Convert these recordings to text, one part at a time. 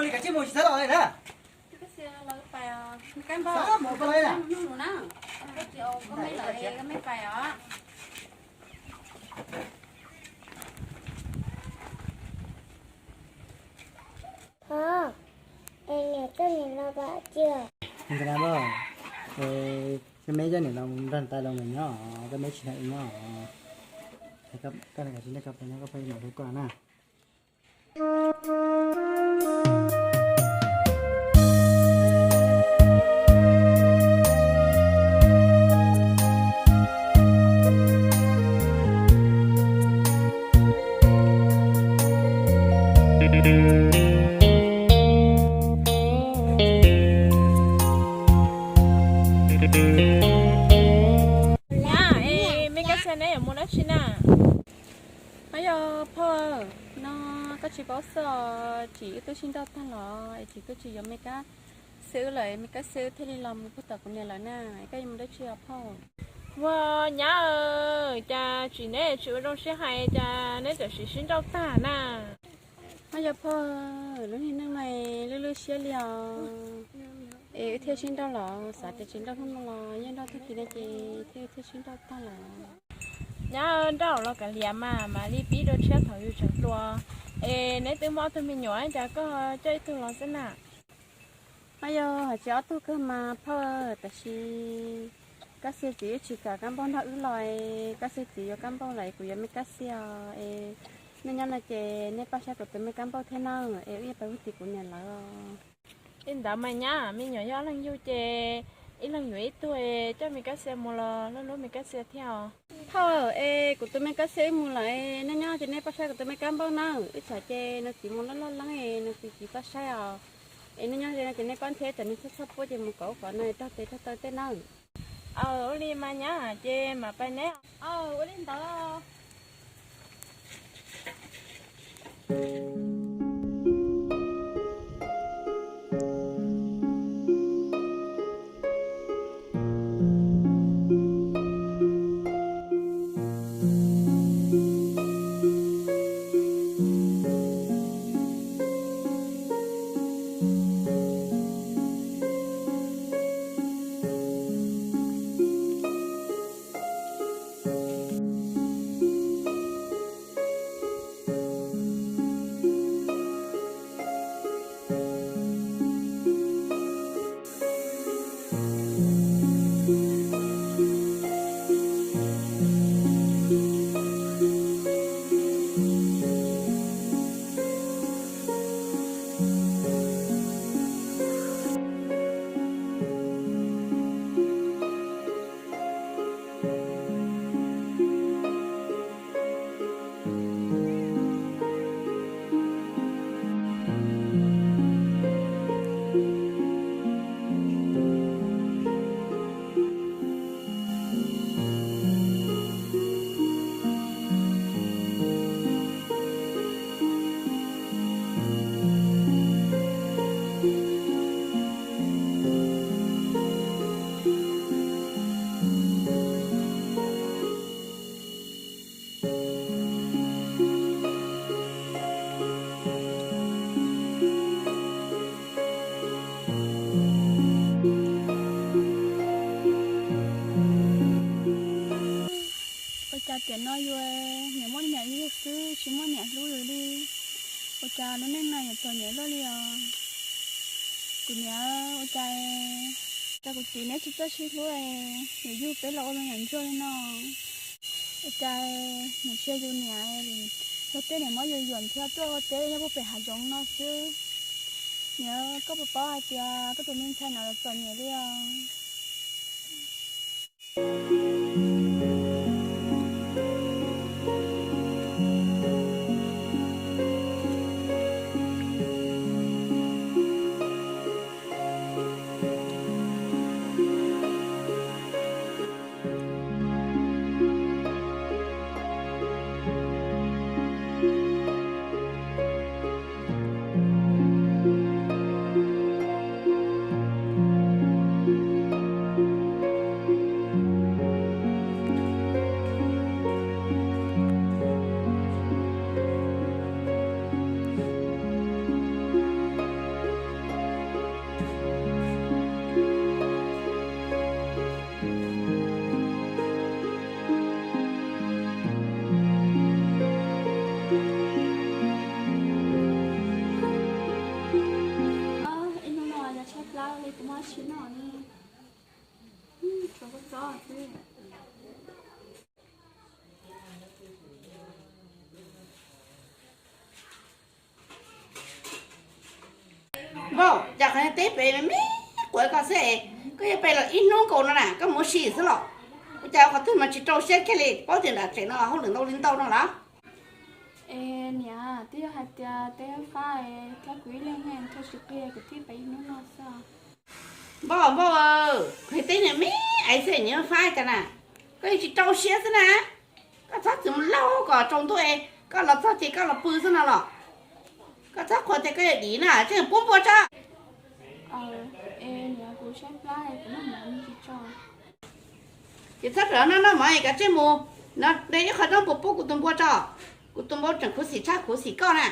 Li kav tsij mus tsis txhob los li na. Xav mus pais na. Nkauj Nab, koj meb coj niam no nrog niam tais los nkaum nyob, koj meb tsis nrog wb nyob. Koj, koj pais nyob koj phooj ywg mam hu koj na. Nyab, es me kab xia neb yuav mus dab tsi na? Os, yog phauj, no koj tsis paub xwb os, tsis wb twb sib nrauj tag los es tsis twb tsis yuav me kab xia wb lawm, me kab xia wb thiaj li los mus puag tom kuv niam lawv na. Koj yuav mus dab tsi os phauj? Ua nyab, cas tsis neb tsis ua zoo siab hais, cas neb txawm sib sib nrauj tag na? Os, yog phauj, lub niag neej no lwj lwj siab li os. Es wb thiaj sib nrauj los xav tias tsis nrauj hnub no los yeej nrauj tag kis no ces thiaj thiaj sib nrauj tag los. Nyab, nrauj los kav liam mas, mam li pib dua tshiab thaum yus tseem hluas. Es neb twb muaj ob tug me nyuam, cas koj coj ib tug los xwb na? Os, yog hais tsis ob tug kawg mas phauj, tab sis kab xia txiv wb tsis kam kab npauj nrog wb los, kab xia txiv yuav kab npauj lawm es kuv yuav me kab xia os. Es nej nyob no ces nej pab saib kuv tus me kab npauj thiab nawb, es wb yuav pais hu tim kuv niam lawv os. Li ntawd mas nyab, me nyuam yog ob leeg yug ces ib leeg yuav ib tug, coj me kab xia mus los loj lub me kab xia thiab os. Phauj, es kuv tus me kab xia wb mus lawm, nej nyob ces nej pab saib kuv tus me kab npauj nawb, wb tsam ces nws txiv mus loj loj leeb, nws txiv tsis pab saib os. Es nej nyob ces nej pab nrhiav tsam nws txhob txhob puab ces mus kom ub kom no raug tes raug taw tej nawb. Aw, ua li mas nyab, ces mam pais neb. Aw, ua li ntawd. Ua cas tiam no yus niam muaj niam yug xwb tsis muaj niam hlub yus li? Ua cas lub neej no yuav txom nyem luaj li os? Kuv niam, ua cas, cas kuv txiv neb tsis txawj sib hlub, yuav yug peb los ua me nyuam ntsuag li no? Ua cas mus ntsia yus niam, yog tej niam muab yus yuam ntxhiab tuaj ua teb nyob puag pem hav zoov no xwb. Niam, koj puas paub hais tias koj tus me ntxhais no los txom nyem li os? tsis noj li, tsuas kua txob xwb. Npauj, cas qhov teb pem me me quav koj xwb es koj yuav pem los ib hnub nkaus no na, koj mus ua si xwb los? Ua cas qhov twg mas tsis rau siab kiag li, paub tias nram tsev no hauj lwm ntau li ntau no los? Es niam, twb yog hais tias teb fab thiab kuv ib leeg thiaj tsis qhia kuv thiaj pem ib hnub no xwb. Npauj, Npauj, qhov teb niag me me xwb nyiam fab cas na, koj yeej tsis rau siab xwb na. Koj txhob txwm mus laug kom tsaus ntuj es koj los txog ces koj los pw xwb no los? Koj txhob qhuas tias koj yuav dim na, tseem pub npua tso. Ces txhob rawm noj noj mov es kav tsij mus, no de ib qho zaub npua pub kuv tus npua tso. Kuv tus npua tseem khuv xim tshaj khuv xim koj na.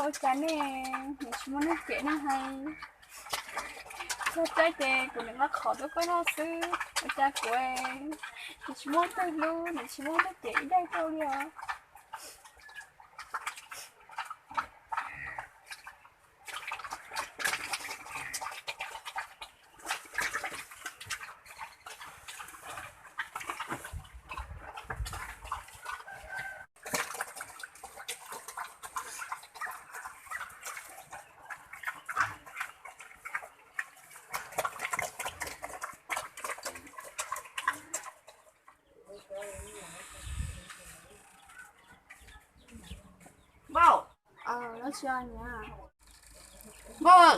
Ua cas nej, nej tsis muaj neeg cem nej hais? Txog teb ces kuv niam nqa qhov tuaj koj noj xwb, ua cas kuv, kuv tsis muaj twg hlub, nws tsis muaj twg cem ib daig rau li os. Npauj, npauj,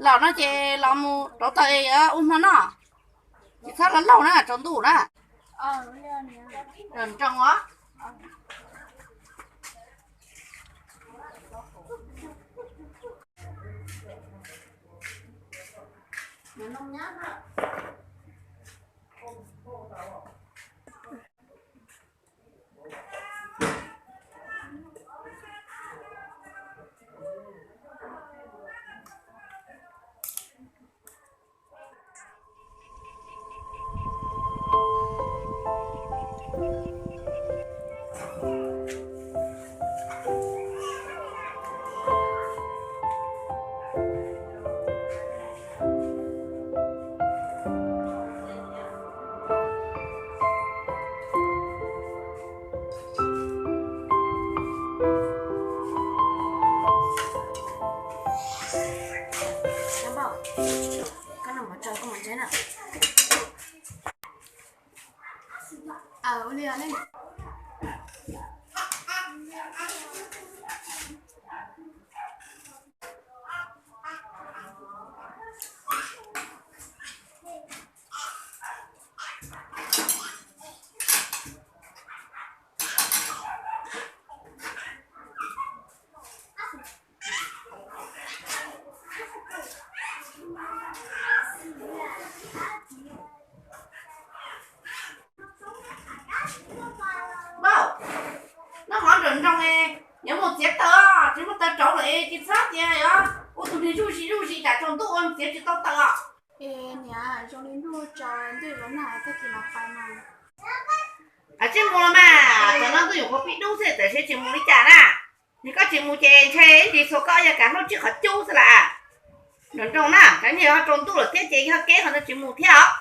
los no ces los mus rauv taws es ua hmo noj, tsis txhob los laug na, tsaus ntuj na. Nroo os. Ua li ne. Noj qhov nrawm nroos, yuav mus txiav taws, tsis muaj taws rauv lawm, tsis txhob tias yuav ua tus neeg zuj zus zuj zus tsam tsaus ntuj ua txiav tsis tau taws os. Es niam, zoo li ntuj tsaus ntuj los nag tag kis no pais mas. Tsis mus los mas, tam no ntuj yuav pib dub xwb, tam sim tsis mus li cas na. Yog koj tsis mus ces ntshe ib ntsis xuas koj yog kav hnub tsib qhov cub xwb las. Nrawm nroos na, tsam nim no tsaus ntuj lawm thiab ces yog keb qhov no tsis mus thiab os.